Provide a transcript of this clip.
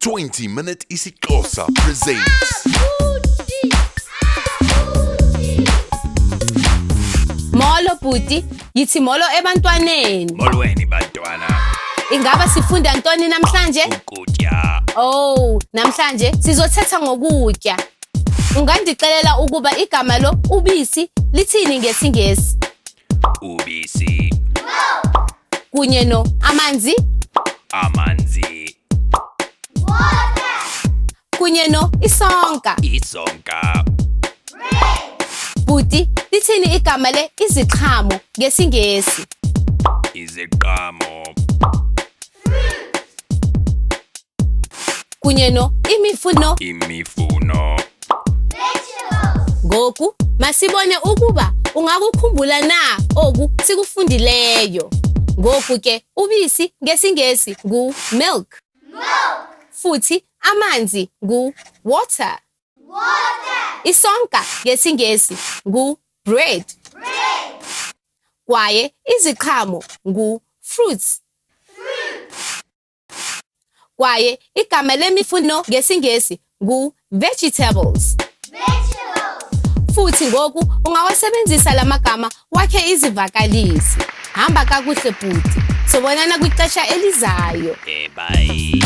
20 Minute isiXhosa presents. Molo bhuti, yithi molo ebantwaneni. Molweni bantwana. Ingaba sifunda ntoni namhlanje? Ukutya. Oh, namhlanje sizothetha ngokutya. Ungandixelela ukuba igama lo ubisi lithini ngesiNgesi? Ubisi. Kunye no amanzi? Amanzi. Kunye no isonka. Isonka. Bhuti, lithini igama le iziqhamo ngesiNgesi? Iziqhamo. Kunye no imifuno. Imifuno. Ngoku masibone ukuba ungakukhumbula na oku sikufundileyo. Ngoku ke ubisi ngesiNgesi ngu-milk. Futhi amanzi ngu-water. Isonka ngesiNgesi ngu-bread. Kwaye iziqhamo ngu-fruits. Kwaye igama lemifuno ngesiNgesi ngu-vegetables. Futhi ngoku ungawasebenzisa la magama wakhe izivakalisi. Hamba kakuhle bhuti. Sobonana kwixesha elizayo. Bye.